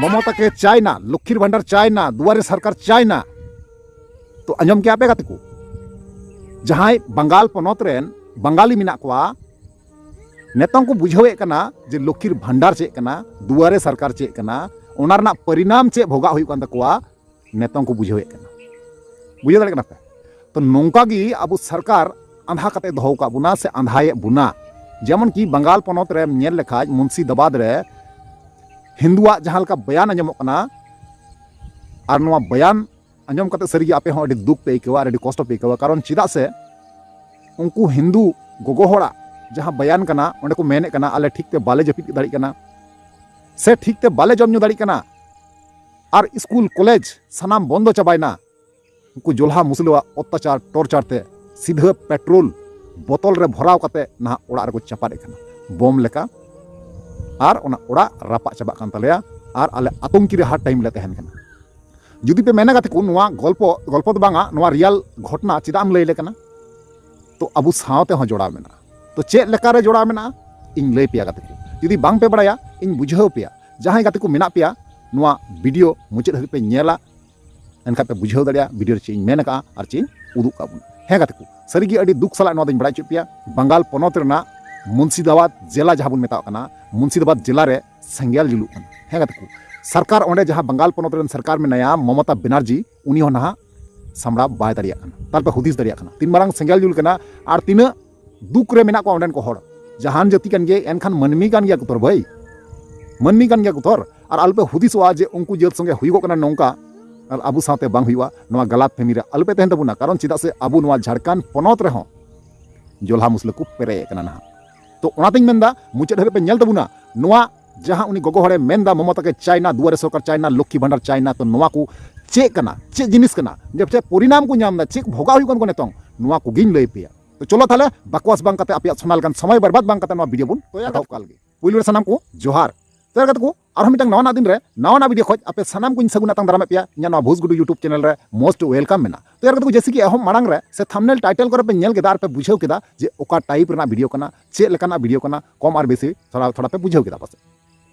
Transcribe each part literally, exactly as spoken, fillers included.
ᱢᱚᱢᱚᱛᱟ ᱠᱮ China, ᱞᱚᱠᱠᱷᱤᱨ ᱵᱷᱟᱱᱰᱟᱨ China, ᱫᱩᱣᱟᱨᱮ ᱥᱚᱨᱠᱟᱨ China. ᱛᱚ ᱟᱸᱡᱚᱢ ᱠᱮᱭᱟ ᱯᱮ ᱜᱟᱛᱮ ᱠᱚ, ᱡᱟᱦᱟᱸᱭ ᱵᱟᱝᱜᱟᱞ ᱯᱚᱱᱚᱛ ᱨᱮᱱ ᱵᱟᱝᱜᱟᱞᱤ ᱢᱮᱱᱟᱜ ᱠᱚᱣᱟ, ᱱᱤᱛᱚᱝ ᱠᱚ ᱵᱩᱡᱷᱟᱹᱣᱮᱫ ᱠᱟᱱᱟ ᱡᱮ ᱞᱚᱠᱠᱷᱤᱨ ᱵᱷᱟᱱᱰᱟᱨ ᱪᱮᱫ ᱠᱟᱱᱟ, ᱫᱩᱣᱟᱨᱮ ᱥᱚᱨᱠᱟᱨ ᱪᱮᱫ ᱠᱟᱱᱟ, ᱚᱱᱟ ᱨᱮᱱᱟᱜ ᱯᱚᱨᱤᱱᱟᱢ ᱪᱮᱫ ᱵᱷᱳᱜᱟᱜ ᱦᱩᱭᱩᱜ ᱠᱟᱱ ᱛᱟᱠᱚᱣᱟ, ᱱᱤᱛᱚᱝ ᱠᱚ ᱵᱩᱡᱷᱟᱹᱣᱮᱫ ᱠᱟᱱᱟ᱾ ᱵᱩᱡᱷᱟᱹᱣ ᱫᱟᱲᱮᱭᱟᱜ ᱠᱟᱱᱟ ᱯᱮ? ᱛᱚ ᱱᱚᱝᱠᱟ ᱜᱮ ᱟᱵᱚ ᱥᱚᱨᱠᱟᱨ ᱟᱸᱫᱷᱟ ᱠᱟᱛᱮ ᱫᱚᱦᱚ ᱟᱠᱟᱫ ᱵᱚᱱᱟ ᱥᱮ ᱟᱸᱫᱷᱟᱭᱮᱫ ᱵᱚᱱᱟ᱾ ᱡᱮᱢᱚᱱ ᱠᱤ ᱵᱟᱝᱜᱟᱞ ᱯᱚᱱᱚᱛ ᱨᱮᱢ ᱧᱮᱞ ᱞᱮᱠᱷᱟᱡ ᱢᱩᱨᱥᱤᱫᱟᱵᱟᱫᱽ ᱨᱮ ᱦᱤᱱᱫᱩᱣᱟᱜ ᱡᱟᱦᱟᱸ ᱞᱮᱠᱟ ᱵᱚᱭᱟᱱ ᱟᱸᱡᱚᱢᱚᱜ ᱠᱟᱱᱟ, ᱟᱨ ᱱᱚᱣᱟ ᱵᱚᱭᱟᱱ ᱟᱸᱡᱚᱢ ᱠᱟᱛᱮ ᱥᱟᱹᱨᱤᱜᱮ ᱟᱯᱮ ᱦᱚᱸ ᱟᱹᱰᱤ ᱫᱩᱠ ᱯᱮ ᱟᱹᱭᱠᱟᱹᱣᱟ ᱟᱨ ᱟᱹᱰᱤ ᱠᱚᱥᱴᱚ ᱯᱮ ᱟᱹᱭᱠᱟᱹᱣᱟ᱾ ᱠᱟᱨᱚᱱ ᱪᱮᱫᱟᱜ ᱥᱮ ᱩᱱᱠᱩ ᱦᱤᱱᱫᱩ ᱜᱚᱜᱚ ᱦᱚᱲᱟᱜ ᱡᱟᱦᱟᱸ ᱵᱚᱭᱟᱱ ᱠᱟᱱᱟ, ᱚᱸᱰᱮ ᱠᱚ ᱢᱮᱱᱮᱫ ᱠᱟᱱᱟ, ᱟᱞᱮ ᱴᱷᱤᱠ ᱛᱮ ᱵᱟᱞᱮ ᱡᱟᱹᱯᱤᱫ ᱫᱟᱲᱮᱭᱟᱜ ᱠᱟᱱᱟ ᱥᱮ ᱴᱷᱤᱠ ᱛᱮ ᱵᱟᱞᱮ ᱡᱚᱢ ᱧᱩ ᱫᱟᱲᱮᱭᱟᱜ ᱠᱟᱱᱟ, ᱟᱨ ᱥᱠᱩᱞ ᱠᱚᱞᱮᱡᱽ ᱥᱟᱱᱟᱢ ᱵᱚᱱᱫᱚ ᱪᱟᱵᱟᱭᱮᱱᱟ᱾ ᱩᱱᱠᱩ ᱡᱚᱞᱦᱟ ᱢᱩᱥᱞᱟᱹᱣᱟᱜ ᱚᱛᱛᱟᱪᱟᱨ ᱴᱚᱨᱪᱟᱨ ᱛᱮ ᱥᱤᱫᱷᱟᱹ ᱯᱮᱴᱨᱳᱞ ᱵᱚᱛᱚᱞ ᱨᱮ ᱵᱷᱚᱨᱟᱣ ᱠᱟᱛᱮ ᱱᱟᱦᱟᱜ ᱚᱲᱟᱜ ᱨᱮᱠᱚ ᱪᱟᱯᱟᱫ ᱮᱫ ᱠᱟᱱᱟ ᱵᱳᱢ ᱞᱮᱠᱟ᱾ ᱟᱨ ᱚᱱᱟ ᱚᱲᱟᱜ ᱨᱟᱯᱟᱜ ᱪᱟᱵᱟᱜ ᱠᱟᱱ ᱛᱟᱞᱮᱭᱟ, ᱟᱨ ᱟᱞᱮ ᱟᱛᱚᱝᱠᱤ ᱨᱮ ᱦᱟᱨ ᱴᱟᱭᱤᱢ ᱞᱮ ᱛᱟᱦᱮᱱ ᱠᱟᱱᱟ᱾ ᱡᱩᱫᱤ ᱯᱮ ᱢᱮᱱᱟ ᱜᱟᱛᱮ ᱠᱚ, ᱱᱚᱣᱟ ᱜᱚᱞᱯᱚ, ᱜᱚᱞᱯᱚ ᱫᱚ ᱵᱟᱝᱟ, ᱱᱚᱣᱟ ᱨᱤᱭᱟᱞ ᱜᱷᱚᱴᱱᱟ ᱪᱮᱫᱟᱜ ᱮᱢ ᱞᱟᱹᱭ ᱞᱮ ᱠᱟᱱᱟ? ᱛᱚ ᱟᱵᱚ ᱥᱟᱶᱛᱮ ᱦᱚᱸ ᱡᱚᱲᱟᱣ ᱢᱮᱱᱟᱜᱼᱟ᱾ ᱛᱚ ᱪᱮᱫ ᱞᱮᱠᱟᱨᱮ ᱡᱚᱲᱟᱣ ᱢᱮᱱᱟᱜᱼᱟ, ᱤᱧ ᱞᱟᱹᱭ ᱯᱮᱭᱟ ᱜᱟᱛᱮ ᱠᱚ᱾ ᱡᱩᱫᱤ ᱵᱟᱝ ᱯᱮ ᱵᱟᱲᱟᱭᱟ, ᱤᱧ ᱵᱩᱡᱷᱟᱹᱣ ᱯᱮᱭᱟ᱾ ᱡᱟᱦᱟᱸᱭ ᱜᱟᱛᱮ ᱠᱚ ᱢᱮᱱᱟᱜ ᱯᱮᱭᱟ, ᱱᱚᱣᱟ ᱵᱷᱤᱰᱤᱭᱳ ᱢᱩᱪᱟᱹᱫ ᱦᱟᱹᱵᱤᱡ ᱯᱮ ᱧᱮᱞᱟ, ᱮᱱᱠᱷᱟᱱ ᱯᱮ ᱵᱩᱡᱷᱟᱹᱣ ᱫᱟᱲᱮᱭᱟᱜᱼᱟ ᱵᱷᱤᱰᱤᱭᱳ ᱨᱮ ᱪᱮᱫ ᱤᱧ ᱢᱮᱱ ᱟᱠᱟᱫᱼᱟ ᱟᱨ ᱪᱮᱫ ᱤᱧ ᱩᱫᱩᱜ ᱠᱟᱜ ᱵᱚᱱᱟ᱾ ᱦᱮᱸ ᱜᱟᱛᱮ ᱠᱚ, ᱥᱟᱹᱨᱤᱜᱮ ᱟᱹᱰᱤ ᱫᱩᱠ ᱥᱟᱞᱟᱜ ᱱᱚᱣᱟ ᱫᱚᱧ ᱵᱟᱲᱟᱭ ᱦᱚᱪᱚᱭᱮᱫ ᱯᱮᱭᱟ᱾ ᱵᱟᱝᱜᱟᱞ ᱯᱚᱱᱚᱛ ᱨᱮᱱᱟᱜ ᱢᱩᱨᱥᱤᱫᱟᱵᱟᱫᱽ ᱡᱮᱞᱟ ᱡᱟᱦᱟᱸ ᱵᱚᱱ ᱢᱮᱛᱟᱜ ᱠᱟᱱᱟ, ᱢᱩᱨᱥᱤᱫᱟᱵᱟᱫᱽ ᱡᱮᱞᱟ ᱨᱮ ᱥᱮᱸᱜᱮᱞ ᱡᱩᱞᱩᱜ ᱠᱟᱱᱟ᱾ ᱦᱮᱸ ᱜᱟᱛᱮ ᱠᱚ, ᱥᱚᱨᱠᱟᱨ ᱚᱸᱰᱮ ᱡᱟᱦᱟᱸ ᱵᱟᱝᱜᱟᱞ ᱯᱚᱱᱚᱛ ᱨᱮᱱ ᱥᱚᱨᱠᱟᱨ ᱢᱮᱱᱟᱭᱟ ᱢᱚᱢᱚᱛᱟ ᱵᱮᱱᱟᱨᱡᱤ, ᱩᱱᱤ ᱦᱚᱸ ᱱᱟᱦᱟᱜ ᱥᱟᱢᱵᱲᱟᱣ ᱵᱟᱭ ᱫᱟᱲᱮᱭᱟᱜ ᱠᱟᱱᱟ᱾ ᱛᱟᱨᱯᱚᱨ ᱦᱩᱫᱤᱥ ᱫᱟᱲᱮᱭᱟᱜ ᱠᱟᱱᱟ ᱛᱤᱱ ᱢᱟᱨᱟᱝ ᱥᱮᱸᱜᱮᱞ ᱡᱩᱞ ᱠᱟᱱᱟ ᱟᱨ ᱛᱤᱱᱟᱹᱜ ᱫᱩᱠ ᱨᱮ ᱢᱮᱱᱟᱜ ᱠᱚᱣᱟ ᱚᱸᱰᱮᱱ ᱠᱚ ᱦᱚᱲ᱾ ᱡᱟᱦᱟᱱ ᱡᱟᱹᱛᱤ ᱠᱟᱱ ᱜᱮ, ᱮᱱᱠᱷᱟᱱ ᱢᱟᱹᱱᱢᱤ ᱠᱟᱱ ᱜᱮᱭᱟ ᱠᱚ ᱛᱚᱨ ᱵᱷᱟᱹᱭ, ᱢᱟᱹᱱᱢᱤ ᱠᱟᱱ ᱜᱮᱭᱟ ᱠᱚ ᱛᱚᱨ᱾ ᱟᱨ ᱟᱞᱚᱯᱮ ᱦᱩᱫᱤᱥᱚᱜᱼᱟ ᱡᱮ ᱩᱱᱠᱩ ᱡᱟᱹᱛ ᱥᱚᱸᱜᱮ ᱦᱩᱭᱩᱜᱚᱜ ᱠᱟᱱᱟ ᱱᱚᱝᱠᱟ, ᱟᱨ ᱟᱵᱚ ᱥᱟᱶᱛᱮ ᱵᱟᱝ ᱦᱩᱭᱩᱜᱼᱟ᱾ ᱱᱚᱣᱟ ᱜᱟᱞᱟᱛ ᱯᱷᱮᱢᱤ ᱨᱮ ᱟᱞᱚᱯᱮ ᱛᱟᱦᱮᱱ ᱛᱟᱵᱚᱱᱟ, ᱠᱟᱨᱚᱱ ᱪᱮᱫᱟᱜ ᱥᱮ ᱟᱵᱚ ᱱᱚᱣᱟ ᱡᱷᱟᱲᱠᱷᱚᱸᱰ ᱯᱚᱱᱚᱛ ᱨᱮᱦᱚᱸ ᱡᱚᱞᱦᱟ ᱢᱩᱥᱞᱟᱹ ᱠᱚ ᱯᱮᱨᱮᱡ ᱟᱠᱟᱱᱟ ᱱᱟᱦᱟᱜ᱾ ᱛᱚ ᱚᱱᱟᱛᱤᱧ ᱢᱮᱱᱫᱟ, ᱢᱩᱪᱟᱹᱫ ᱦᱟᱹᱵᱤᱡ ᱯᱮ ᱧᱮᱞ ᱛᱟᱵᱚᱱᱟ᱾ ᱱᱚᱣᱟ ᱡᱟᱦᱟᱸ ᱩᱱᱤ ᱜᱚᱜᱚ ᱦᱚᱲᱮ ᱢᱮᱱᱫᱟ, ᱢᱚᱢᱚᱛᱟ ᱠᱮ ᱪᱟᱭᱱᱟ, ᱫᱩᱣᱟᱨᱮ ᱥᱚᱨᱠᱟᱨ ᱪᱟᱭᱱᱟ, ᱞᱚᱠᱠᱷᱤ ᱵᱷᱟᱱᱰᱟᱨ ᱪᱟᱭᱱᱟ, ᱛᱚ ᱱᱚᱣᱟ ᱠᱚ ᱪᱮᱫ ᱠᱟᱱᱟ, ᱪᱮᱫ ᱡᱤᱱᱤᱥ ᱠᱟᱱᱟ, ᱡᱮ ᱪᱮᱫ ᱯᱚᱨᱤᱱᱟᱢ ᱠᱚ ᱧᱟᱢ ᱮᱫᱟ, ᱪᱮᱫ ᱵᱷᱳᱜᱟᱜ ᱦᱩᱭᱩᱜ ᱠᱟᱱ ᱠᱚ ᱱᱤᱛᱚᱝ, ᱱᱚᱣᱟ ᱠᱚᱜᱮᱧ ᱞᱟᱹᱭ ᱯᱮᱭᱟ᱾ ᱛᱚ ᱪᱚᱞᱚ ᱛᱟᱦᱞᱮ, ᱵᱟᱠᱣᱟᱥ ᱵᱟᱝ ᱠᱟᱛᱮ, ᱟᱯᱮᱭᱟᱜ ᱥᱚᱱᱟ ᱞᱮᱠᱟᱱ ᱥᱚᱢᱚᱭ ᱵᱟᱨᱵᱟᱫ ᱵᱟᱝ ᱠᱟᱛᱮ ᱱᱚᱣᱟ ᱵᱷᱤᱰᱤᱭᱳ ᱵᱚᱱ ᱛᱚᱭᱟᱨ ᱮᱛᱚᱦᱚᱵ ᱠᱟᱜ ᱞᱮᱜᱮ᱾ ᱯᱩᱭᱞᱩ ᱨᱮ ᱥᱟᱱᱟᱢ ᱠᱚ ᱡᱚᱦᱟᱨ᱾ ᱛᱚᱭᱟᱨ ᱜᱟᱛᱮ ᱠᱚ, ᱟᱨᱦᱚᱸ ᱢᱤᱫᱴᱟᱝ ᱱᱟᱣᱟᱱᱟᱜ ᱫᱤᱱ ᱨᱮ ᱱᱟᱣᱟᱱᱟᱜ ᱵᱷᱤᱰᱤᱭᱳ ᱠᱷᱚᱡ ᱟᱯᱮ ᱥᱟᱱᱟᱢ ᱠᱚᱧ ᱥᱟᱹᱜᱩᱱ ᱟᱛᱟᱝ ᱫᱟᱨᱟᱢᱮᱫ ᱯᱮᱭᱟ ᱤᱧᱟᱹᱜ ᱱᱚᱣᱟ ᱵᱷᱩᱥ ᱜᱩᱰᱩ YouTube ᱪᱮᱱᱮᱞ ᱨᱮ most welcome ᱢᱮᱱᱟᱜᱼᱟ᱾ ᱛᱚᱭᱟᱨ ᱜᱟᱛᱮ ᱠᱚ, ᱡᱮᱭᱥᱮ ᱠᱤ ᱮᱦᱚᱵ ᱢᱟᱲᱟᱝ ᱨᱮ ᱥᱮ ᱛᱷᱟᱢᱵᱱᱮᱞ ᱴᱟᱭᱴᱮᱞ ᱠᱚᱨᱮ ᱯᱮ ᱧᱮᱞ ᱠᱮᱫᱟ ᱟᱨ ᱯᱮ ᱵᱩᱡᱷᱟᱹᱣ ᱠᱮᱫᱟ ᱡᱮ ᱚᱠᱟ ᱴᱟᱭᱤᱯ ᱨᱮᱱᱟᱜ ᱵᱷᱤᱰᱤᱭᱳ ᱠᱟᱱᱟ, ᱪᱮᱫ ᱞᱮᱠᱟᱱᱟᱜ ᱵᱷᱤᱰᱤᱭᱳ ᱠᱟᱱᱟ, ᱠᱚᱢ ᱟᱨ ᱵᱮᱥᱤ ᱛᱷᱚᱲᱟ ᱛᱷᱚᱲᱟ ᱯᱮ ᱵᱩᱡᱷᱟᱹᱣ ᱠᱮᱫᱟ ᱯᱟᱥᱮᱡ᱾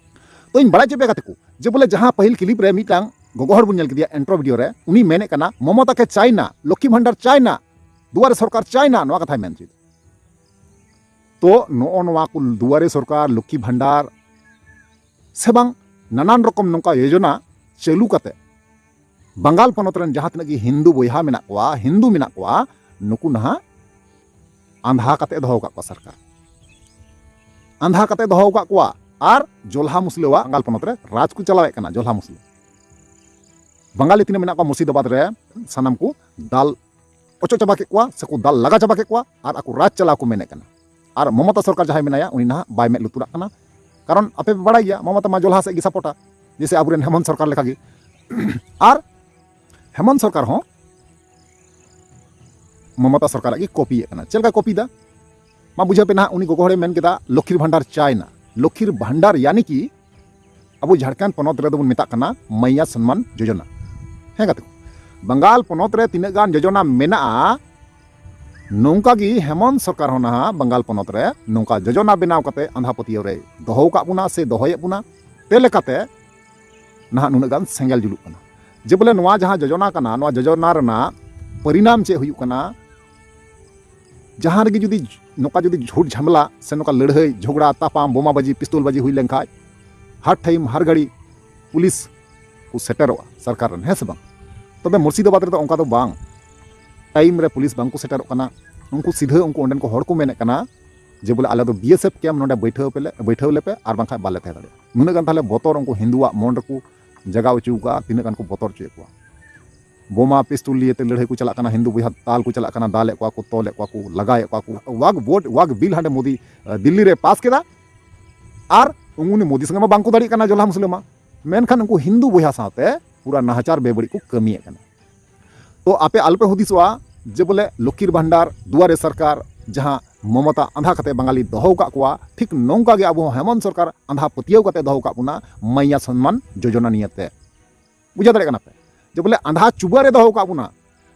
ᱛᱚᱧ ᱵᱟᱲᱟᱭ ᱦᱚᱪᱚ ᱯᱮᱭᱟ ᱜᱟᱛᱮ ᱠᱚ, ᱡᱮ ᱵᱚᱞᱮ ᱡᱟᱦᱟᱸ ᱯᱟᱹᱦᱤᱞ ᱠᱞᱤᱯ ᱨᱮ ᱢᱤᱫᱴᱟᱝ ᱜᱚᱜᱚ ᱦᱚᱲ ᱵᱚᱱ ᱧᱮᱞ ᱠᱮᱫᱮᱭᱟ ᱤᱱᱴᱨᱳ ᱵᱷᱤᱰᱤᱭᱳ ᱨᱮ, ᱩᱱᱤ ᱢᱮᱱᱮᱫ ᱠᱟᱱᱟ ᱢᱚᱢᱚᱛᱟ ᱠᱮ ᱪᱟᱭᱱᱟ, ᱞᱚᱠᱠᱷᱤ ᱵᱷᱟᱱᱰᱟᱨ ᱪᱟᱭᱱᱟ, ᱫᱩᱣᱟᱨᱮ ᱥᱚᱨᱠᱟᱨ ᱪᱟᱭᱱᱟ, ᱱᱚᱣᱟ ᱠᱟᱛᱷᱟᱭ ᱢᱮᱱ ᱦᱚᱪᱚᱭᱮᱫᱟ᱾ ᱛᱚ ᱱᱚᱜᱼᱚ ᱱᱚᱣᱟ ᱠᱚ ᱫᱩᱣᱟᱨᱮ ᱥᱚᱨᱠᱟᱨ, ᱞᱚᱠᱠᱷᱤ ᱵᱷᱟᱱᱰᱟᱨ ᱥᱮ ᱵᱟᱝ ᱱᱟᱱᱟᱱ ᱨᱚᱠᱚᱢ ᱱᱚᱝᱠᱟ ᱭᱳᱡᱚᱱᱟ ᱪᱟᱹᱞᱩ ᱠᱟᱛᱮ ᱵᱟᱝᱜᱟᱞ ᱯᱚᱱᱚᱛ ᱨᱮᱱ ᱡᱟᱦᱟᱸ ᱛᱤᱱᱟᱹᱜ ᱜᱮ ᱦᱤᱱᱫᱩ ᱵᱚᱭᱦᱟ ᱢᱮᱱᱟᱜ ᱠᱚᱣᱟ, ᱦᱤᱱᱫᱩ ᱢᱮᱱᱟᱜ ᱠᱚᱣᱟ, ᱱᱩᱠᱩ ᱱᱟᱦᱟᱜ ᱟᱸᱫᱷᱟ ᱠᱟᱛᱮ ᱫᱚᱦᱚ ᱟᱠᱟᱫ ᱠᱚᱣᱟ ᱥᱚᱨᱠᱟᱨ᱾ ᱟᱸᱫᱷᱟ ᱠᱟᱛᱮ ᱫᱚᱦᱚ ᱟᱠᱟᱫ ᱠᱚᱣᱟ᱾ ᱟᱨ ᱡᱚᱞᱦᱟ ᱢᱩᱥᱞᱟᱹᱣᱟᱜ ᱵᱟᱝᱜᱟᱞ ᱯᱚᱱᱚᱛ ᱨᱮ ᱨᱟᱡᱽ ᱠᱚ ᱪᱟᱞᱟᱣᱮᱫ ᱠᱟᱱᱟ, ᱡᱚᱞᱦᱟ ᱢᱩᱥᱞᱟᱹ᱾ ᱵᱟᱝᱜᱟᱞᱤ ᱛᱤᱱᱟᱹᱜ ᱢᱮᱱᱟᱜ ᱠᱚᱣᱟ ᱢᱩᱨᱥᱤᱫᱟᱵᱟᱫᱽ ᱨᱮ, ᱥᱟᱱᱟᱢ ᱠᱚ ᱫᱟᱞ ᱚᱪᱚ ᱪᱟᱵᱟ ᱠᱮᱫ ᱠᱚᱣᱟ ᱥᱮᱠᱚ ᱫᱟᱞ ᱞᱟᱜᱟ ᱪᱟᱵᱟ ᱠᱮᱫ ᱠᱚᱣᱟ ᱟᱨ ᱟᱠᱚ ᱨᱟᱡᱽ ᱪᱟᱞᱟᱣ ᱠᱚ ᱢᱮᱱᱮᱫ ᱠᱟᱱᱟ᱾ ᱟᱨ ᱢᱚᱢᱚᱛᱟ ᱥᱚᱨᱠᱟᱨ ᱡᱟᱦᱟᱸᱭ ᱢᱮᱱᱟᱭᱟ, ᱩᱱᱤ ᱱᱟᱦᱟᱜ ᱵᱟᱭ ᱢᱮᱫ ᱞᱩᱛᱩᱨᱟᱜ ᱠᱟᱱᱟ᱾ ᱠᱟᱨᱚᱱ ᱟᱯᱮ ᱯᱮ ᱵᱟᱲᱟᱭ ᱜᱮᱭᱟ, ᱢᱚᱢᱚᱛᱟ ᱢᱟ ᱡᱚᱞᱦᱟ ᱥᱮᱫ ᱜᱮ ᱥᱟᱯᱳᱨᱴᱟ, ᱡᱮᱭᱥᱮ ᱟᱵᱚᱨᱮᱱ ᱦᱮᱢᱚᱱᱛ ᱥᱚᱨᱠᱟᱨ ᱞᱮᱠᱟᱜᱮ᱾ ᱟᱨ ᱦᱮᱢᱚᱱᱛ ᱥᱚᱨᱠᱟᱨ ᱦᱚᱸ ᱢᱚᱢᱚᱛᱟ ᱥᱚᱨᱠᱟᱨᱟᱜ ᱜᱮ ᱠᱚᱯᱤᱭᱮᱫ ᱠᱟᱱᱟ᱾ ᱪᱮᱫ ᱞᱮᱠᱟ ᱠᱚᱯᱤᱭᱮᱫᱟ? ᱢᱟ ᱵᱩᱡᱷᱟᱹᱣ ᱯᱮ ᱱᱟᱦᱟᱜ, ᱩᱱᱤ ᱜᱚᱜᱚ ᱦᱚᱲᱮ ᱢᱮᱱ ᱠᱮᱫᱟ ᱞᱚᱠᱠᱷᱤᱨ ᱵᱷᱟᱱᱰᱟᱨ ᱪᱟᱭᱱᱟ᱾ ᱞᱚᱠᱠᱷᱤᱨ ᱵᱷᱟᱱᱰᱟᱨ ᱭᱟᱱᱤ ᱠᱤ ᱟᱵᱚ ᱡᱷᱟᱲᱠᱷᱚᱸᱰ ᱯᱚᱱᱚᱛ ᱨᱮᱫᱚ ᱵᱚᱱ ᱢᱮᱛᱟᱜ ᱠᱟᱱᱟ ᱢᱟᱭᱭᱟ ᱥᱚᱱᱢᱟᱱ ᱡᱳᱡᱚᱱᱟ᱾ ᱦᱮᱸ ᱜᱟᱛᱮ ᱠᱚ, ᱵᱟᱝᱜᱟᱞ ᱯᱚᱱᱚᱛ ᱨᱮ ᱛᱤᱱᱟᱹᱜ ᱜᱟᱱ ᱡᱳᱡᱚᱱᱟ ᱢᱮᱱᱟᱜᱼᱟ, ᱱᱚᱝᱠᱟ ᱜᱮ ᱦᱮᱢᱚᱱᱛ ᱥᱚᱨᱠᱟᱨ ᱦᱚᱸ ᱱᱟᱦᱟᱜ ᱵᱟᱝᱜᱟᱞ ᱯᱚᱱᱚᱛ ᱨᱮ ᱱᱚᱝᱠᱟ ᱡᱳᱡᱚᱱᱟ ᱵᱮᱱᱟᱣ ᱠᱟᱛᱮ ᱟᱸᱫᱷᱟ ᱯᱟᱹᱛᱭᱟᱹᱣ ᱨᱮ ᱫᱚᱦᱚ ᱟᱠᱟᱫ ᱵᱚᱱᱟ ᱥᱮ ᱫᱚᱦᱚᱭᱮᱫ ᱵᱚᱱᱟ᱾ ᱛᱮ ᱞᱮᱠᱟᱛᱮ ᱱᱟᱦᱟᱜ ᱱᱩᱱᱟᱹᱜ ᱜᱟᱱ ᱥᱮᱸᱜᱮᱞ ᱡᱩᱞᱩᱜ ᱠᱟᱱᱟ᱾ ᱡᱮ ᱵᱚᱞᱮ ᱱᱚᱣᱟ ᱡᱟᱦᱟᱸ ᱡᱳᱡᱚᱱᱟ ᱠᱟᱱᱟ, ᱱᱚᱣᱟ ᱡᱳᱡᱚᱱᱟ ᱨᱮᱱᱟᱜ ᱯᱚᱨᱤᱱᱟᱢ ᱪᱮᱫ ᱦᱩᱭᱩᱜ ᱠᱟᱱᱟ? ᱡᱟᱦᱟᱸ ᱨᱮᱜᱮ ᱡᱩᱫᱤ ᱱᱚᱝᱠᱟ ᱡᱩᱫᱤ ᱡᱷᱩᱴ ᱡᱷᱟᱢᱮᱞᱟ ᱥᱮ ᱱᱚᱝᱠᱟ ᱞᱟᱹᱲᱦᱟᱹᱭ, ᱡᱷᱚᱜᱽᱲᱟ, ᱛᱟᱯᱟᱢ, ᱵᱳᱢᱟ ᱵᱟᱡᱤ, ᱯᱤᱥᱛᱚᱞ ᱵᱟᱡᱤ ᱦᱩᱭ ᱞᱮᱱᱠᱷᱟᱡ, ᱦᱟᱨ ᱴᱟᱭᱤᱢ, ᱦᱟᱨ ᱜᱷᱟᱹᱲᱤ ᱯᱩᱞᱤᱥ ᱠᱚ ᱥᱮᱴᱮᱨᱚᱜᱼᱟ ᱥᱚᱨᱠᱟᱨ ᱨᱮᱱ, ᱦᱮᱸ ᱥᱮ ᱵᱟᱝ? ᱛᱚᱵᱮ ᱢᱩᱨᱥᱤᱫᱟᱵᱟᱫᱽ ᱨᱮᱫᱚ ᱚᱱᱠᱟ ᱫᱚ ᱵᱟᱝ, ᱴᱟᱭᱤᱢ ᱨᱮ ᱯᱩᱞᱤᱥ ᱵᱟᱝ ᱠᱚ ᱥᱮᱴᱮᱨᱚᱜ ᱠᱟᱱᱟ᱾ ᱩᱱᱠᱩ ᱥᱤᱫᱷᱟᱹ ᱩᱱᱠᱩ ᱚᱸᱰᱮᱱ ᱠᱚ ᱦᱚᱲ ᱠᱚ ᱢᱮᱱᱮᱫ ᱠᱟᱱᱟ ᱡᱮ ᱵᱚᱞᱮ ᱟᱞᱮ ᱫᱚ ᱵᱤ ᱮᱥ ᱮᱯᱷ ᱠᱮᱢᱯ ᱱᱚᱰᱮ ᱵᱟᱹᱭᱴᱷᱟᱹᱣ ᱯᱮ ᱞᱮ, ᱵᱟᱹᱭᱴᱷᱟᱹᱣ ᱞᱮᱯᱮ, ᱟᱨ ᱵᱟᱝᱠᱷᱟᱡ ᱵᱟᱞᱮ ᱛᱟᱦᱮᱸ ᱫᱟᱲᱮᱭᱟᱜᱼᱟ᱾ ᱱᱩᱱᱟᱹᱜ ᱜᱟᱱ ᱛᱟᱦᱞᱮ ᱵᱚᱛᱚᱨ ᱩᱱᱠᱩ ᱦᱤᱱᱫᱩᱣᱟᱜ ᱢᱚᱱ ᱨᱮᱠᱚ ᱡᱟᱜᱟᱣ ᱦᱚᱪᱚ ᱟᱠᱟᱫᱼᱟ, ᱛᱤᱱᱟᱹᱜ ᱜᱟᱱ ᱠᱚ ᱵᱚᱛᱚᱨ ᱦᱚᱪᱚᱭᱮᱫ ᱠᱚᱣᱟ᱾ ᱵᱳᱢᱟ ᱯᱤᱥᱛᱚᱞ ᱞᱤᱭᱮ ᱛᱮ ᱞᱟᱹᱲᱦᱟᱹᱭ ᱠᱚ ᱪᱟᱞᱟᱜ ᱠᱟᱱᱟ, ᱦᱤᱱᱫᱩ ᱵᱚᱭᱦᱟ ᱫᱟᱞ ᱠᱚ ᱪᱟᱞᱟᱜ ᱠᱟᱱᱟ, ᱫᱟᱞᱮᱫ ᱠᱚᱣᱟ ᱠᱚ, ᱛᱚᱞᱮᱫ ᱠᱚᱣᱟ ᱠᱚ, ᱞᱟᱜᱟᱭᱮᱫ ᱠᱚᱣᱟ ᱠᱚ᱾ ᱣᱟᱜᱽ ᱵᱳᱨᱰ, ᱣᱟᱜᱽ ᱵᱤᱞ ᱦᱟᱸᱰᱮ ᱢᱳᱫᱤ, ᱟᱸ, ᱫᱤᱞᱞᱤ ᱨᱮ ᱯᱟᱥ ᱠᱮᱫᱟ, ᱟᱨ ᱩᱱᱤ ᱢᱳᱫᱤ ᱥᱚᱸᱜᱮ ᱢᱟ ᱵᱟᱝ ᱠᱚ ᱫᱟᱲᱮᱭᱟᱜ ᱠᱟᱱᱟ ᱡᱚᱞᱦᱟ ᱢᱩᱥᱞᱟᱹ ᱢᱟ, ᱢᱮᱱᱠᱷᱟᱱ ᱩᱱᱠᱩ ᱦᱤᱱᱫᱩ ᱵᱚᱭᱦᱟ ᱥᱟᱶᱛᱮ ᱯᱩᱨᱟ ᱱᱟᱦᱟᱪᱟᱨ ᱵᱮᱵᱟᱹᱲᱤᱡ ᱠᱚ ᱠᱟᱹᱢᱤᱭᱮᱫ ᱠᱟᱱᱟ᱾ ᱛᱚ ᱟᱯᱮ ᱟᱞᱚᱯᱮ ᱦᱩᱫᱤᱥᱚᱜᱼᱟ ᱡᱮ ᱵᱚᱞᱮ ᱞᱚᱠᱠᱷᱤᱨ ᱵᱷᱟᱱᱰᱟᱨ, ᱫᱩᱣᱟᱨᱮ ᱥᱚᱨᱠᱟᱨ, ᱡᱟᱦᱟᱸ ᱢᱚᱢᱚᱛᱟ ᱟᱸᱫᱷᱟ ᱠᱟᱛᱮ ᱵᱟᱝᱜᱟᱞᱤ ᱫᱚᱦᱚ ᱟᱠᱟᱫ ᱠᱚᱣᱟ, ᱴᱷᱤᱠ ᱱᱚᱝᱠᱟ ᱜᱮ ᱟᱵᱚ ᱦᱚᱸ ᱦᱮᱢᱚᱱᱛ ᱥᱚᱨᱠᱟᱨ ᱟᱸᱫᱷᱟ ᱯᱟᱹᱛᱭᱟᱹᱣ ᱠᱟᱛᱮ ᱫᱚᱦᱚ ᱟᱠᱟᱫ ᱵᱚᱱᱟ ᱢᱟᱭᱭᱟ ᱥᱚᱱᱢᱟᱱ ᱡᱳᱡᱚᱱᱟ ᱱᱤᱭᱮᱛᱮ᱾ ᱵᱩᱡᱷᱟᱹᱣ ᱫᱟᱲᱮᱭᱟᱜ ᱠᱟᱱᱟ ᱯᱮ? ᱡᱮ ᱵᱚᱞᱮ ᱟᱸᱫᱷᱟ ᱪᱩᱵᱟᱹ ᱨᱮ ᱫᱚᱦᱚ ᱟᱠᱟᱫ ᱵᱚᱱᱟ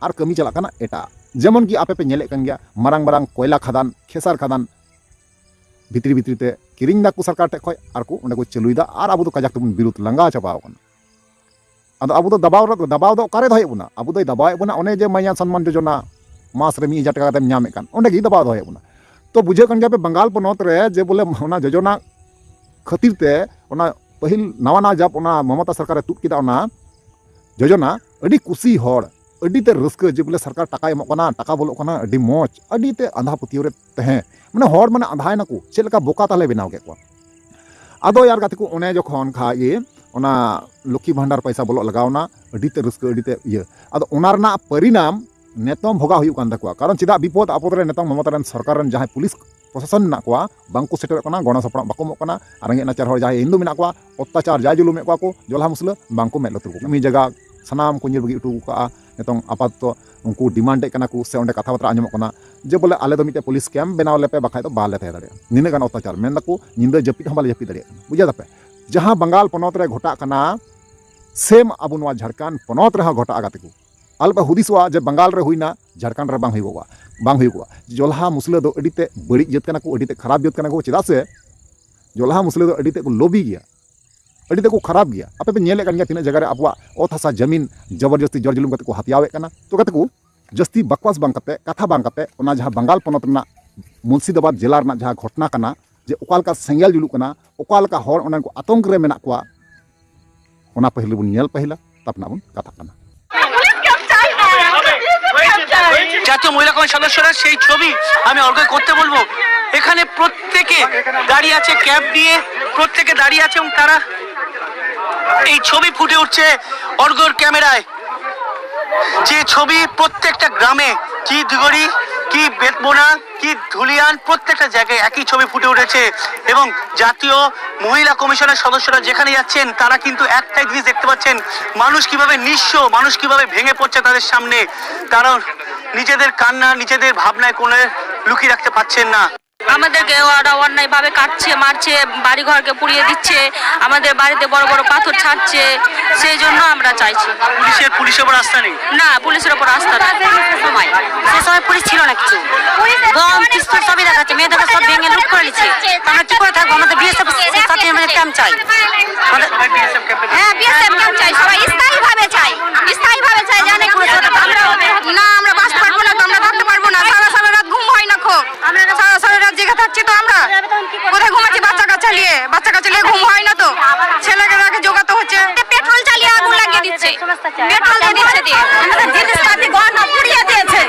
ᱟᱨ ᱠᱟᱹᱢᱤ ᱪᱟᱞᱟᱜ ᱠᱟᱱᱟ ᱮᱴᱟᱜ᱾ ᱡᱮᱢᱚᱱ ᱠᱤ ᱟᱯᱮ ᱯᱮ ᱧᱮᱞᱮᱫ ᱠᱟᱱ ᱜᱮᱭᱟ, ᱢᱟᱨᱟᱝ ᱢᱟᱨᱟᱝ ᱠᱚᱭᱞᱟ ᱠᱷᱟᱫᱟᱱ, ᱠᱷᱮᱥᱟᱨ ᱠᱷᱟᱫᱟᱱ, ᱵᱷᱤᱛᱨᱤ ᱵᱷᱤᱛᱨᱤ ᱛᱮ ᱠᱤᱨᱤᱧ ᱫᱟᱠᱚ ᱥᱚᱨᱠᱟᱨ ᱴᱷᱮᱡ ᱠᱷᱚᱡ, ᱟᱨ ᱠᱚ ᱚᱸᱰᱮ ᱠᱚ ᱪᱟᱹᱞᱩᱭᱮᱫᱟ, ᱟᱨ ᱟᱵᱚ ᱫᱚ ᱠᱟᱡᱟᱠ ᱛᱮᱵᱚᱱ ᱵᱤᱨᱳᱫ ᱞᱟᱸᱜᱟ ᱪᱟᱵᱟᱣ ᱠᱟᱱᱟ᱾ ᱟᱫᱚ ᱟᱵᱚ ᱫᱚ ᱫᱟᱵᱟᱣ ᱨᱮ, ᱫᱟᱵᱟᱣ ᱫᱚ ᱚᱠᱟᱨᱮ ᱫᱚᱦᱚᱭᱮᱫ ᱵᱚᱱᱟ? ᱟᱵᱚ ᱫᱚᱭ ᱫᱟᱵᱟᱣᱮᱫ ᱵᱚᱱᱟ ᱚᱱᱮ ᱡᱮ ᱢᱟᱱᱱᱟᱱ ᱥᱚᱱᱢᱟᱱ ᱡᱳᱡᱚᱱᱟ, ᱢᱟᱥ ᱨᱮ ᱢᱤᱫ ᱦᱟᱡᱟᱨ ᱴᱟᱠᱟ ᱠᱟᱛᱮᱢ ᱧᱟᱢᱮᱫ ᱠᱟᱱ, ᱚᱸᱰᱮ ᱜᱮ ᱫᱟᱵᱟᱣ ᱫᱚᱦᱚᱭᱮᱫ ᱵᱚᱱᱟ᱾ ᱛᱚ ᱵᱩᱡᱷᱟᱹᱜ ᱠᱟᱱ ᱜᱮᱭᱟ ᱯᱮ, ᱵᱟᱝᱜᱟᱞ ᱯᱚᱱᱚᱛ ᱨᱮ ᱡᱮ ᱵᱚᱞᱮ ᱚᱱᱟ ᱡᱳᱡᱚᱱᱟ ᱠᱷᱟᱹᱛᱤᱨ ᱛᱮ, ᱚᱱᱟ ᱯᱟᱹᱦᱤᱞ ᱱᱟᱣᱟ ᱱᱟᱣᱟ ᱡᱟᱵ ᱚᱱᱟ ᱢᱚᱢᱚᱛᱟ ᱥᱚᱨᱠᱟᱨᱮ ᱛᱩᱫ ᱠᱮᱫᱟ ᱚᱱᱟ ᱡᱳᱡᱚᱱᱟ, ᱟᱹᱰᱤ ᱠᱩᱥᱤ ᱦᱚᱲ, ᱟᱹᱰᱤ ᱛᱮ ᱨᱟᱹᱥᱠᱟᱹ ᱡᱮ ᱵᱚᱞᱮ ᱥᱚᱨᱠᱟᱨ ᱴᱟᱠᱟᱭ ᱮᱢᱚᱜ ᱠᱟᱱᱟ, ᱴᱟᱠᱟ ᱵᱚᱞᱚᱜ ᱠᱟᱱᱟ, ᱟᱹᱰᱤ ᱢᱚᱡᱽ, ᱟᱹᱰᱤ ᱛᱮ ᱟᱸᱫᱷᱟ ᱯᱟᱹᱛᱭᱟᱹᱣ ᱨᱮ ᱛᱟᱦᱮᱸ, ᱢᱟᱱᱮ ᱦᱚᱲ ᱢᱟᱱᱮ ᱟᱸᱫᱷᱟᱭᱱᱟᱠᱚ, ᱪᱮᱫ ᱞᱮᱠᱟ ᱵᱚᱠᱟ ᱛᱟᱦᱞᱮ ᱵᱮᱱᱟᱣ ᱠᱮᱫ ᱠᱚᱣᱟ᱾ ᱟᱫᱚ ᱭᱟᱨ ᱜᱟᱛᱮ ᱠᱚ, ᱚᱱᱮ ᱡᱚᱠᱷᱚᱱ ᱠᱷᱟᱡ ᱜᱮ ᱚᱱᱟ ᱞᱚᱠᱠᱷᱤ ᱵᱷᱟᱱᱰᱟᱨ ᱯᱚᱭᱥᱟ ᱵᱚᱞᱚᱜ ᱞᱟᱜᱟᱣ ᱮᱱᱟ, ᱟᱹᱰᱤ ᱛᱮ ᱨᱟᱹᱥᱠᱟᱹ, ᱟᱹᱰᱤ ᱛᱮ ᱤᱭᱟᱹ, ᱟᱫᱚ ᱚᱱᱟ ᱨᱮᱱᱟᱜ ᱯᱚᱨᱤᱱᱟᱢ ᱱᱤᱛᱚᱝ ᱵᱷᱳᱜᱟ ᱦᱩᱭᱩᱜ ᱠᱟᱱ ᱛᱟᱠᱚᱣᱟ᱾ ᱠᱟᱨᱚᱱ ᱪᱮᱫᱟᱜ ᱵᱤᱯᱚᱫ ᱟᱯᱚᱫ ᱨᱮ ᱱᱤᱛᱚᱝ ᱢᱚᱢᱚᱛᱟ ᱨᱮᱱ ᱥᱚᱨᱠᱟᱨ ᱨᱮᱱ ᱡᱟᱦᱟᱸᱭ ᱯᱩᱞᱤᱥ ᱯᱨᱚᱥᱟᱥᱚᱱ ᱢᱮᱱᱟᱜ ᱠᱚᱣᱟ, ᱵᱟᱝᱠᱚ ᱥᱮᱴᱮᱨᱚᱜ ᱠᱟᱱᱟ, ᱜᱚᱲᱚ ᱥᱚᱯᱚᱦᱚᱫ ᱵᱟᱠᱚ ᱮᱢᱚᱜ ᱠᱟᱱᱟ᱾ ᱟᱨ ᱨᱮᱸᱜᱮᱡ ᱱᱟᱪᱟᱨ ᱦᱚᱲ ᱡᱟᱦᱟᱸᱭ ᱦᱤᱱᱫᱩ ᱢᱮᱱᱟᱜ ᱠᱚᱣᱟ, ᱚᱛᱛᱟᱪᱟᱨ ᱡᱟ ᱡᱩᱞᱩᱢᱮᱫ ᱠᱚᱣᱟ ᱠᱚ ᱡᱚᱞᱦᱟ ᱢᱩᱥᱞᱟᱹ, ᱵᱟᱝᱠᱚ ᱢᱮᱫ ᱞᱩᱛᱩᱨ ᱠᱚ, ᱠᱟᱹᱢᱤ ᱡᱟᱭᱜᱟ ᱥᱟᱱᱟᱢ ᱠᱚ ᱧᱤᱨ ᱵᱟᱹᱜᱤ ᱦᱚᱴᱚ ᱠᱟᱜᱼᱟ᱾ ᱱᱤᱛᱚᱝ ᱟᱯᱟᱛᱚᱛᱚ ᱩᱱᱠᱩ ᱰᱤᱢᱟᱱᱰᱮᱫ ᱠᱟᱱᱟ ᱠᱚ, ᱥᱮ ᱚᱸᱰᱮ ᱠᱟᱛᱷᱟ ᱵᱟᱛᱨᱟ ᱟᱸᱡᱚᱢᱚᱜ ᱠᱟᱱᱟ ᱡᱮ ᱵᱚᱞᱮ ᱟᱞᱮ ᱫᱚ ᱢᱤᱫᱴᱮᱡ ᱯᱩᱞᱤᱥ ᱠᱮᱢᱯ ᱵᱮᱱᱟᱣ ᱞᱮᱯᱮ, ᱵᱟᱠᱷᱟᱡ ᱫᱚ ᱵᱟᱞᱮ ᱛᱟᱦᱮᱸ ᱫᱟᱲᱮᱭᱟᱜᱼᱟ, ᱱᱤᱱᱟᱹᱜ ᱜᱟᱱ ᱚᱛᱛᱟᱪᱟᱨ᱾ ᱢᱮᱱ ᱫᱟᱠᱚ ᱧᱤᱫᱟᱹ ᱡᱟᱹᱯᱤᱫ ᱦᱚᱸ ᱵᱟᱞᱮ ᱡᱟᱹᱯᱤᱫ ᱫᱟᱲᱮᱭᱟᱜ ᱠᱟᱱᱟ᱾ ᱵᱩᱡᱷᱟᱹᱣ ᱫᱟᱯᱮ, ᱡᱟᱦᱟᱸ ᱵᱟᱝᱜᱟᱞ ᱯᱚᱱᱚᱛ ᱨᱮ ᱜᱷᱚᱴᱟᱜ ᱠᱟᱱᱟ, ᱥᱮᱢ ᱟᱵᱚ ᱱᱚᱣᱟ ᱡᱷᱟᱲᱠᱷᱚᱸᱰ ᱯᱚᱱᱚᱛ ᱨᱮᱦᱚᱸ ᱜᱷᱚᱴᱟᱜᱼᱟ ᱜᱟᱛᱮ ᱠᱚ᱾ ᱟᱞᱚᱯᱮ ᱦᱩᱫᱤᱥᱚᱜᱼᱟ ᱡᱮ ᱵᱟᱝᱜᱟᱞ ᱨᱮ ᱦᱩᱭᱱᱟ, ᱡᱷᱟᱲᱠᱷᱚᱸᱰ ᱨᱮ ᱵᱟᱝ ᱦᱩᱭᱩᱜᱚᱜᱼᱟ, ᱵᱟᱝ ᱦᱩᱭᱩᱜᱚᱜᱼᱟ᱾ ᱡᱚᱞᱦᱟ ᱢᱩᱥᱞᱟᱹ ᱫᱚ ᱟᱹᱰᱤ ᱛᱮ ᱵᱟᱹᱲᱤᱡ ᱡᱟᱹᱛ ᱠᱟᱱᱟ ᱠᱚ, ᱟᱹᱰᱤ ᱛᱮ ᱠᱷᱟᱨᱟᱯ ᱡᱟᱹᱛ ᱠᱟᱱᱟ ᱠᱚ᱾ ᱪᱮᱫᱟᱜ ᱥᱮ ᱡᱚᱞᱦᱟ ᱢᱩᱥᱞᱟᱹ ᱫᱚ ᱟᱹᱰᱤ ᱛᱮ ᱠᱚ ᱞᱳᱵᱷᱤ ᱜᱮᱭᱟ, ᱟᱹᱰᱤ ᱛᱮ ᱠᱚ ᱠᱷᱟᱨᱟᱯ ᱜᱮᱭᱟ᱾ ᱟᱯᱮ ᱯᱮ ᱧᱮᱞᱮᱫ ᱠᱟᱱ ᱜᱮᱭᱟ ᱛᱤᱱᱟᱹᱜ ᱡᱟᱭᱜᱟ ᱨᱮ ᱟᱵᱚᱣᱟᱜ ᱚᱛ ᱦᱟᱥᱟ ᱡᱟᱹᱢᱤᱱ ᱡᱚᱵᱚᱨᱡᱚᱥᱛᱤ ᱡᱚᱨ ᱡᱩᱞᱩᱢ ᱠᱟᱛᱮ ᱠᱚ ᱦᱟᱛᱭᱟᱣᱮᱫ ᱠᱟᱱᱟ᱾ ᱛᱚ ᱜᱟᱛᱮ ᱠᱚ, ᱡᱟᱹᱥᱛᱤ ᱵᱟᱠᱣᱟᱥ ᱵᱟᱝ ᱠᱟᱛᱮ, ᱠᱟᱛᱷᱟ ᱵᱟᱝ ᱠᱟᱛᱮ, ᱚᱱᱟ ᱡᱟᱦᱟᱸ ᱵᱟᱝᱜᱟᱞ ᱯᱚᱱᱚᱛ ᱨᱮᱱᱟᱜ ᱢᱩᱨᱥᱤᱫᱟᱵᱟᱫᱽ ᱡᱮᱞᱟ ᱨᱮᱱᱟᱜ ᱡᱟᱦᱟᱸ ᱜᱷᱚᱴᱚᱱᱟ ᱠᱟᱱᱟ, ᱡᱮ ᱚᱠᱟ ᱞᱮᱠᱟ ᱥᱮᱸᱜᱮᱞ ᱡᱩᱞᱩᱜ ᱠᱟᱱᱟ, ᱚᱠᱟ ᱞᱮᱠᱟ ᱦᱚᱲ ᱚᱱᱟ ᱠᱚ ᱟᱛᱚᱝᱠ ᱨᱮ ᱢᱮᱱᱟᱜ ᱠᱚᱣᱟ, ᱚᱱᱟ ᱯᱟᱹᱦᱤᱞ ᱵᱚᱱ ᱧᱮᱞ ᱯᱟᱹᱦᱤᱞᱟ, ᱛᱟᱨᱯᱚᱨ ᱱᱟᱜ ᱵᱚᱱ ᱠᱟᱛᱷᱟᱜ ᱠᱟᱱᱟ᱾ জাতীয় মহিলা কমিশন সদস্যরা সেই ছবি আমি অর্গয় করতে বলবো। এখানে প্রত্যেকে দাঁড়িয়ে আছে ক্যাপ দিয়ে, প্রত্যেকে দাঁড়িয়ে আছে এবং তারা এই ছবি ফুটে উঠছে অর্গর ক্যামেরায়। যে ছবি প্রত্যেকটা গ্রামে, কি দিগড়ি, কি বেতবোনা, কি ধুলিয়ান, প্রত্যেকটা জায়গায় একই ছবি ফুটে উঠেছে। এবং জাতীয় মহিলা কমিশনের সদস্যরা যেখানে যাচ্ছেন, তারা কিন্তু একটাই জিনিস দেখতে পাচ্ছেন, মানুষ কিভাবে নিঃস্ব, মানুষ কিভাবে ভেঙে পড়ছে তাদের সামনে। তারা নিজেদের কান্না, নিজেদের ভাবনায় কোনো লুকিয়ে রাখতে পারছেন না। আমাদেরকে ওরা অন্যায়ভাবে কাটছে, মারছে, বাড়িঘরকে পুড়িয়ে দিচ্ছে, আমাদের বাড়িতে বড় বড় পাথর ছাড়ছে। সেই জন্য আমরা চাইছি। পুলিশের পুলিশের উপর আস্থা নেই। না, পুলিশের উপর আস্থা নেই। সময় সে সময় পুলিশ ছিল না কিছু। বোম পিস্তল সবই দেখাচ্ছে, মেয়ে দেখো সব ভেঙে লুট করে নিচ্ছে। আমরা কি করে থাকবো? আমরা তো বিএসএফ সাথে আমরা ক্যাম্প চাই। হ্যাঁ, বিএসএফ ক্যাম্প চাই, সবাই স্থায়ীভাবে চাই, স্থায়ীভাবে চাই। জানে আমরা, না, আমরা বাঁচতে পারবো না তো, আমরা থাকতে পারবো না। সারা সারা রাত ঘুম হয় না খো। আমরা সারা সারা রাত জেগে থাকছি তো আমরা। কোথায় ঘুমাচ্ছি? বাচ্চা কাচ্চা নিয়ে, বাচ্চা কাচ্চা নিয়ে ঘুম হয় না তো। ছেলেকে জোগাতে হচ্ছে। পেট্রোল চালিয়ে আগুন লাগিয়ে দিচ্ছে, পেট্রোল দিয়ে দিচ্ছে দিয়ে। আমাদের জিনিসপাতি গহনা পুড়িয়ে দিয়েছে।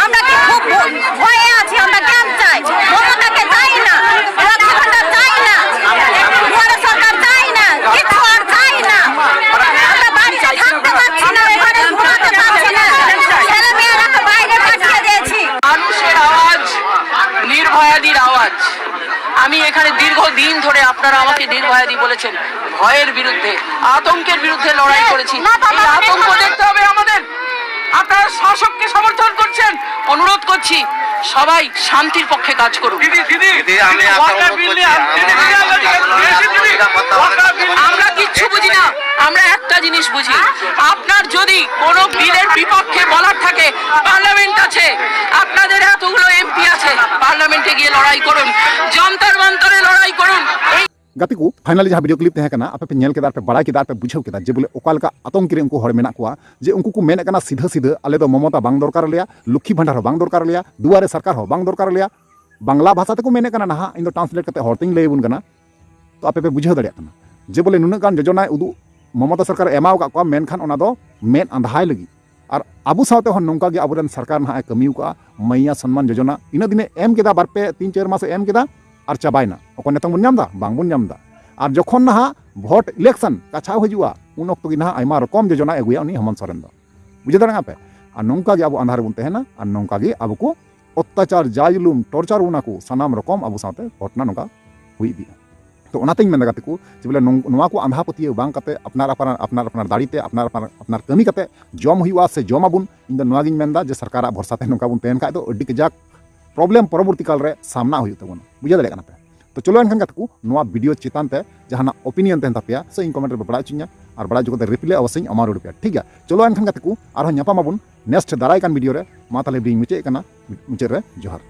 আমরা কি খুব ভ-, ভয়ে আছি? আমরা ক্যাম্প চাই, মমতাকে চাই না, লক্ষ্মী ভাণ্ডার চাই না, দুয়ারে সরকার চাই না, কিচ্ছু আর চাই না। আমরা বাড়িতে থাকতে পারছি না, ঘরে ঘুমাতে পারছি না। ছেলে মেয়েরা তো বাইরে পাঠিয়ে দিয়েছি। মানুষের আওয়াজ, নির্ভয়াদির আওয়াজ। আমি এখানে দীর্ঘদিন ধরে, আপনারা আমাকে নির্ভয়াদি বলেছেন, ভয়ের বিরুদ্ধে, আতঙ্কের বিরুদ্ধে লড়াই করেছি। এই আতঙ্ক দেখতে হবে আমাদের। আপনারা শাসককে সমর্থন করছেন, অনুরোধ করছি সবাই শান্তির পক্ষে কাজ করুন। দিদি, দিদি, দিদি, আমি একটা অনুরোধ করছি, আমরা কিচ্ছু বুঝি না, আমরা একটা জিনিস বুঝি, আপনার যদি কোনো বিলের বিপক্ষে বলার থাকে, পার্লামেন্ট আছে, আপনাদের এতগুলো এমপি আছে, পার্লামেন্টে গিয়ে লড়াই করুন, যন্তর মন্তরে লড়াই করুন। এই গাᱛᱮ ᱠᱚ, finally ᱡᱟᱦᱟᱸ video clip ᱛᱟᱦᱮᱸ ᱠᱟᱱᱟ, ᱟᱯᱮ ᱯᱮ ᱧᱮᱞ ᱠᱮᱫᱟ, ᱟᱨ ᱯᱮ ᱵᱟᱲᱟᱭ ᱠᱮᱫᱟ, ᱟᱨ ᱯᱮ ᱵᱩᱡᱷᱟᱹᱣ ᱠᱮᱫᱟ ᱡᱮ ᱵᱚᱞᱮ ᱚᱠᱟ ᱞᱮᱠᱟ ᱟᱛᱚᱝᱠᱤ ᱨᱮ ᱩᱱᱠᱩ ᱦᱚᱲ ᱢᱮᱱᱟᱜ ᱠᱚᱣᱟ, ᱡᱮ ᱩᱱᱠᱩ ᱠᱚ ᱢᱮᱱᱮᱫ ᱠᱟᱱᱟ ᱥᱤᱫᱷᱟᱹ ᱥᱤᱫᱷᱟᱹ, "ᱟᱞᱮ ᱫᱚ ᱢᱚᱢᱚᱛᱟ ᱵᱟᱝ ᱫᱚᱨᱠᱟᱨ ᱞᱮᱭᱟ, ᱞᱚᱠᱠᱷᱤ ᱵᱷᱟᱱᱰᱟᱨ ᱦᱚᱸ ᱵᱟᱝ ᱫᱚᱨᱠᱟᱨ ᱞᱮᱭᱟ, ᱫᱩᱣᱟᱨᱮ ᱥᱚᱨᱠᱟᱨ ᱦᱚᱸ ᱵᱟᱝ ᱫᱚᱨᱠᱟᱨ ᱞᱮᱭᱟ᱾" ᱵᱟᱝᱞᱟ ᱵᱷᱟᱥᱟ ᱛᱮᱠᱚ ᱢᱮᱱᱮᱫ ᱠᱟᱱᱟ ᱱᱟᱦᱟᱜ, ᱤᱧ ᱫᱚ translate ᱠᱟᱛᱮ ᱦᱚᱲ ᱛᱮᱧ ᱞᱟᱹᱭ ᱟᱵᱚᱱ ᱠᱟᱱᱟ᱾ ᱛᱚ ᱟᱯᱮ ᱯᱮ ᱵᱩᱡᱷᱟᱹᱣ ᱫᱟᱲᱮᱭᱟᱜ ᱠᱟᱱᱟ ᱡᱮ ᱵᱚᱞᱮ ᱱᱩᱱᱟᱹᱜ ᱜᱟᱱ ᱡᱳᱡᱚᱱᱟᱭ ᱩᱫᱩᱜ ᱢᱚᱢᱚᱛᱟ ᱥᱚᱨᱠᱟᱨᱮ ᱮᱢᱟᱣ ᱟᱠᱟᱫ ᱠᱚᱣᱟ, ᱢᱮᱱᱠᱷᱟᱱ ᱚᱱᱟ ᱫᱚ ᱢᱮᱫ ᱟᱸᱫᱷᱟᱭ ᱞᱟᱹᱜᱤᱫ᱾ ᱟᱨ ᱟᱵᱚ ᱥᱟᱶᱛᱮ ᱦᱚᱸ ᱱᱚᱝᱠᱟ ᱜᱮ ᱟᱵᱚᱨᱮᱱ ᱥᱚᱨᱠᱟᱨ ᱱᱟᱦᱟᱜ ᱮ ᱠᱟᱹᱢᱤ ᱟᱠᱟᱫᱼᱟ, ᱢᱟᱹᱭᱭᱟ ᱥᱚᱱᱢᱟᱱ ᱡᱳᱡᱚᱱᱟ ᱤᱱᱟᱹ ᱫᱤᱱᱮ ᱮᱢ ᱠᱮᱫᱟ, ᱵᱟᱨ ᱯᱮ ᱛᱤᱱ ᱪᱟᱨ ᱢᱟᱥ ᱮ ᱮᱢ ᱠᱮᱫᱟ, ᱟᱨ ᱪᱟᱵᱟᱭᱮᱱᱟ᱾ ᱚᱠᱚᱭ ᱱᱤᱛᱚᱝ ᱵᱚᱱ ᱧᱟᱢ ᱮᱫᱟ? ᱵᱟᱝ ᱵᱚᱱ ᱧᱟᱢ ᱮᱫᱟ᱾ ᱟᱨ ᱡᱚᱠᱷᱚᱱ ᱱᱟᱦᱟᱜ ᱵᱷᱳᱴ election ᱠᱟᱪᱷᱟᱣ ᱦᱤᱡᱩᱜᱼᱟ, ᱩᱱ ᱚᱠᱛᱚ ᱜᱮ ᱱᱟᱦᱟᱜ ᱟᱭᱢᱟ ᱨᱚᱠᱚᱢ ᱡᱳᱡᱚᱱᱟᱭ ᱟᱹᱜᱩᱭᱟ ᱩᱱᱤ ᱦᱮᱢᱚᱱᱛ ᱥᱚᱨᱮᱱ ᱫᱚ᱾ ᱵᱩᱡᱷᱟᱹᱣ ᱫᱟᱲᱮᱭᱟᱜ ᱠᱟᱱᱟ ᱯᱮ? ᱟᱨ ᱱᱚᱝᱠᱟ ᱜᱮ ᱟᱵᱚ ᱟᱸᱫᱷᱟ ᱨᱮᱵᱚᱱ ᱛᱟᱦᱮᱱᱟ, ᱟᱨ ᱱᱚᱝᱠᱟ ᱜᱮ ᱟᱵᱚ ᱠᱚ ᱚᱛᱛᱟᱪᱟᱨ, ᱡᱟᱭᱞᱩᱢ, torture ᱵᱚᱱᱟ ᱠᱚ, ᱥᱟᱱᱟᱢ ᱨᱚᱠᱚᱢ ᱟᱵᱚ ᱥᱟᱶᱛᱮ ᱜᱷᱚᱴᱚᱱᱟ ᱱᱚᱝᱠᱟ ᱦᱩᱭ ᱤᱫᱤᱜᱼᱟ᱾ ᱛᱚ ᱚᱱᱟᱛᱮᱧ ᱢᱮᱱᱫᱟ ᱜᱟᱛᱮ ᱠᱚ, ᱡᱮ ᱵᱚᱞᱮ ᱱᱚᱝ-, ᱱᱚᱣᱟ ᱠᱚ ᱟᱸᱫᱷᱟ ᱯᱟᱹᱛᱭᱟᱹᱣ ᱵᱟᱝ ᱠᱟᱛᱮ ᱟᱯᱱᱟᱨ ᱟᱯᱱᱟᱨ, ᱟᱯᱱᱟᱨ ᱟᱯᱱᱟᱨ ᱫᱟᱲᱮ ᱛᱮ, ᱟᱯᱱᱟᱨ ᱟᱯᱱᱟᱨ, ᱟᱯᱱᱟᱨ ᱠᱟᱹᱢᱤ ᱠᱟᱛᱮ ᱡᱚᱢ ᱦᱩᱭᱩᱜᱼᱟ ᱥᱮ ᱡᱚᱢ ᱟᱵᱚᱱ᱾ ᱤᱧ ᱫᱚ ᱱᱚᱣᱟ ᱜᱤᱧ ᱢᱮᱱᱫᱟ ᱡᱮ ᱥᱚᱨᱠᱟᱨᱟᱜ ᱵᱷᱚᱨᱥᱟ ᱛᱮ ᱱᱚᱝᱠᱟ ᱵᱚᱱ ᱛᱟᱦᱮᱱ ᱠᱷᱟᱡ ᱫᱚ ᱟᱹᱰᱤ ᱠᱟᱡᱟᱠ problem ᱯᱚᱨᱚᱵᱚᱨᱛᱤ ᱠᱟᱞ ᱨᱮ ᱥᱟᱢᱱᱟ ᱦᱩᱭᱩᱜ ᱛᱟᱵᱚᱱᱟ᱾ ᱵᱩᱡᱷᱟᱹᱣ ᱫᱟᱲᱮᱭᱟᱜ ᱠᱟᱱᱟ ᱯᱮ? ᱛᱚ ᱪᱚᱞᱚ ᱮᱱᱠᱷᱟᱱ ᱜᱟᱛᱮ ᱠᱚ, ᱱᱚᱣᱟ ᱵᱷᱤᱰᱤᱭᱳ ᱪᱮᱛᱟᱱ ᱛᱮ ᱡᱟᱦᱟᱱᱟᱜ ᱚᱯᱤᱱᱤᱭᱚᱱ ᱛᱟᱦᱮᱱ ᱛᱟᱯᱮᱭᱟ ᱥᱮ ᱤᱧ ᱠᱚᱢᱮᱱᱴ ᱨᱮ ᱵᱟᱲᱟᱭ ᱦᱚᱪᱚᱧᱟ, ᱟᱨ ᱵᱟᱲᱟᱭ ᱦᱚᱪᱚ ᱠᱟᱛᱮ ᱨᱤᱯᱞᱟᱭ ᱚᱵᱚᱥᱥᱳᱭ ᱤᱧ ᱮᱢᱟ ᱨᱩᱣᱟᱹᱲ ᱯᱮᱭᱟ, ᱴᱷᱤᱠ ᱜᱮᱭᱟ? ᱪᱚᱞᱚ ᱮᱱᱠᱷᱟᱱ ᱜᱟᱛᱮ ᱠᱚ, ᱟᱨᱦᱚᱸ ᱧᱟᱯᱟᱢ ᱟᱵᱚᱱ ᱱᱮᱠᱥᱴ ᱫᱟᱨᱟᱭ ᱠᱟᱱ ᱵᱷᱤᱰᱤᱭᱳ ᱨᱮ᱾ ᱢᱟ ᱛᱟᱦᱞᱮ ᱵᱷᱤᱰᱤᱭᱳᱧ ᱢᱩᱪᱟᱹᱫ ᱠᱟᱱᱟ, ᱢᱩᱪᱟᱹᱫ ᱨᱮ ᱡᱚᱦᱟᱨ᱾